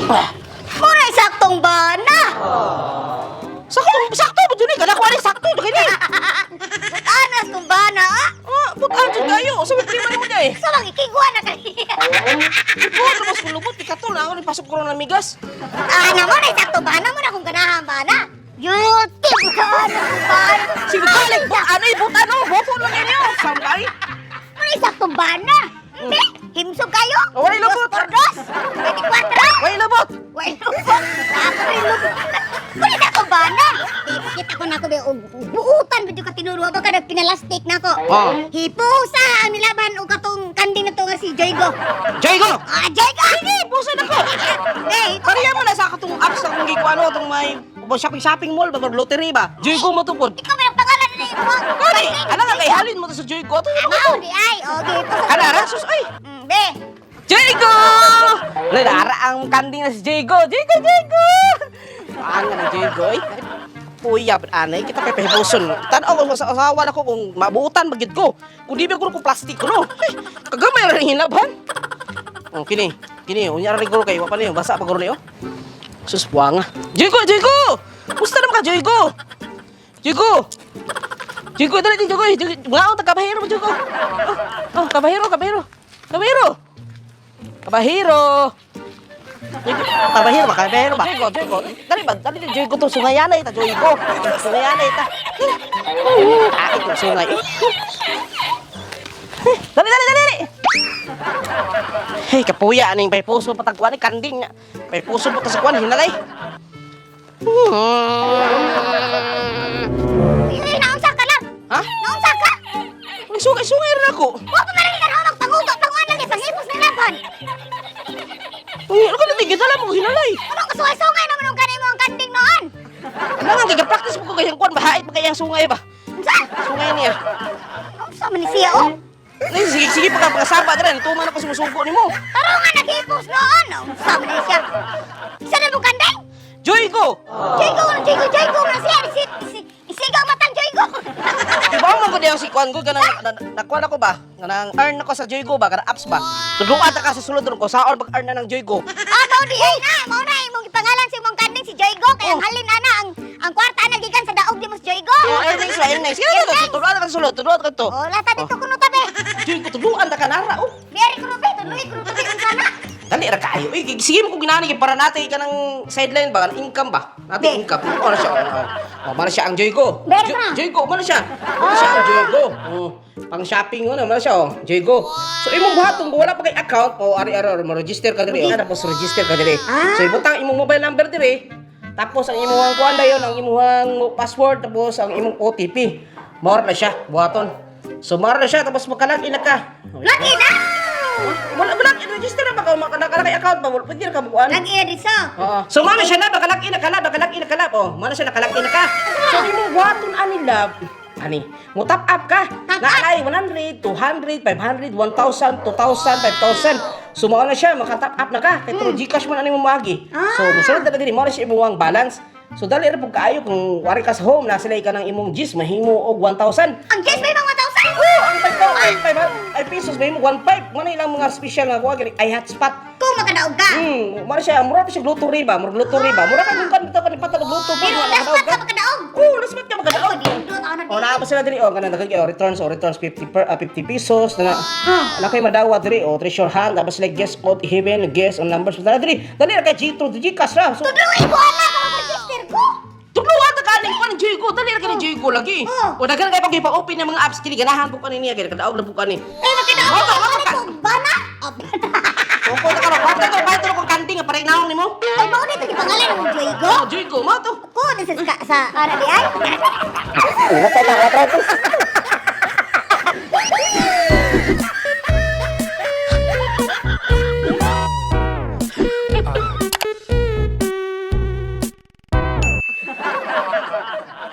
Mura saktong bana. Sakto, sakto ba dyan eh? Kada ko ani sakto ba kini? Butanas kung bana ah. Ah, butaan dyan kayo. Sa may prima mo dyan eh. Sa bang ikigwa na kay. Ikaw, tapos kulubot, ikatol na ako, nipasok ko rin ng migas. Ah, na mo na sakto bana mo na kung ganahan bana. Yuti butaan kung bana. Sige, balik, butaan eh, butaan oh, buto lang inyo. Sambay. Mo na saktong bana. Hindi, himsog kayo. Oh, walay lubot. Dos por dos. 24. Way lubot. Way lubot. Ako rin lubot. Muna saktong bana. Di, kita ko na ako be og buutan bidyo ka tinuro ba ka nagpinalastik na ko. Oh. Hipusa ang nilaban og katong kanding na to nga si Joygo. Joygo! Ah, Joygo! Sige, puso na ko. Eh, Pareha mo na sa katong apps na kung gikuano, itong may shopping shopping mall ba, lottery ba? Joygo mo to po. Ikaw may pangalan na imo. Kani, ano nga kay halin mo to sa Joygo? Ito Ah, mao di ay. Okay, pusa. Kana ra sus ay. Be. Joygo! Wala ara ang kanding na si Joygo. Joygo, Joygo! Ang na Joygo ay. Puya anay kita kay pahibuson. Tan-aw ko sa asawa nako kung mabutan bagid ko. Kung di ba ko plastic ko no. Ay, kagamay ra ning hinabhan. Oh, kini. Kini, unya ra rigor kay wa pa niyo basa pa guro niyo. Sus buwanga. Joygo, Joygo! Musta naman ka, Joygo? Joygo! Joygo, dali din, Joygo. Joygo, mga ta kabahero mo, Joygo. Oh, oh, kabahero, kabahero. Kabahero. Kabahero. Joygo, kabahero ba? Kabahero ba? Joygo, Joygo. Dali ba? Dali din, Joygo to. Sungayanay ta, Joygo. Sungayanay ta. Ah, ito, sungay. Dali, dali, dali, dali. Hey, kapuya, aning may puso patagkuan ni kanding nga. May puso pa sa kuan, hinalay. Eh, naunsa ka lang? Ha? Naunsa ka? Ang sungay-sungay rin ako. Wa pa man rin ka magpanguga panguan lang panghipos ng laban. Uy, ano ka natin? Gidala mo, hinalay. Ano ka sungay-sungay naman ang kanimo ang kanding noon? Ano nga, giga-practice mo ko kayang kuan, mahait pa kayang sungay ba? Unsa? Sungay niya. Unsa man ni siya oh? Ay, sige, sige, pagka pagkasaba dyan, tuman ako sumusugo ni mo. Taro nga naghipos noon. Unsa man ni siya? Isa na mong kanding? Joygo! Joygo, Joygo, Joygo man siya. Si, si, isigaw matang Joygo. Diba mo ko diyang si kuan ko, ganang, nakuan ako ba? Ganang earn ako sa Joygo ba? Ganang apps ba? Tudluan ta ka sa sulod ron ko, saan pag-earn na ng Joygo? Ah, mao di ay na, mao na imong gipangalan sa imong kanding si Joygo kay ang Oh. halin ana ang kwarta ana gikan sa daog di mo si Joygo. Oh, earnings ba? Earnings. Sige, Earnings. tudluan ta ka sa sulod, tudluan ta ka to. Oh, lata dito kuno tabi. Joygo, tudluan ta ka nara, oh. Biyari kuno be, tuloy kuno tabi unsa na. Dali ra kaayo. Uy, sige mo kung ginani kay para natin ka ng sideline ba, kanang income ba? Natin Be. income. Oh, na siya. Oh, oh. Oh, mana siya ang Joygo. Meron na. Joygo, mana siya. Mana siya ang Joygo. Oh, pang shopping mo na, mana siya oh. Joygo. So imong buhaton kung wala pa kay account, oh ari ari ari, mo-register ka diri. Oh. Tapos register ka diri. Ah. So ibutang imong mobile number diri. Tapos ang imong kuan dayon, ang imong password, tapos ang imong OTP. Mao na siya, buhaton. So mao na siya tapos makalag ina ka. Lagi na. Wala wala register na ba ka maka kay account ba? Wala pwede ra ka bukuan. Lagi na dito. Oo. So mano siya na bakalak ina kala bakalak ina kala. Oh, mano siya nakalak ina ka. So imong buhaton ani love. Ani, mo top up ka. Top up. Naanay 100, 200, 500, 1,000, 2,000, 5,000. So mao na siya maka top up na ka. Kay through GCash man ani mo moagi. Ah. So musulod na diri mao na siya imong balance. So dali ra pud kaayo kung wari ka sa home na sila ka ng imong G's mahimo og 1,000. Ang Jess may mga 1,000. Oh, ang 5,000 ay pesos mahimo 1,500. Mao na ilang mga special nga kuha gani ay hotspot. Kung makadaog ka. Mura siya, mura pa siya lottery ba? Mura lottery ba? Mura ka kung kan bitaw ka ni patag lotto pa. Pero dapat ka makadaog. Oo, naspat ka makadaog. Oh, di ako na. Oh, naa pa sila diri oh, kanang daghan oh, returns oh, returns 50 per 50 pesos na. Na kay madawa diri oh, treasure hunt tapos like guess code heaven, guess on numbers dali diri. Dali ra kay G2 Gcash ra. So, Tudloy ko ana para register ko. tudloan ta kaning kuan Jigo, dali ra kay Jigo lagi. Oh. O daghan kay pag ipa-open ng mga apps kini ganahan po kani niya kay kadaog na po kani. Eh makadaog Moto, ko. moto ka. Ano bana? Oh, bana. Opo ta karon, pato to, pato kong kanting nga parenaw nimo. Ay mao nito gipangalan ng Joygo. Oh, Jigo mo to. Ko sa sa ana di ay. Wala pa na, wala pa.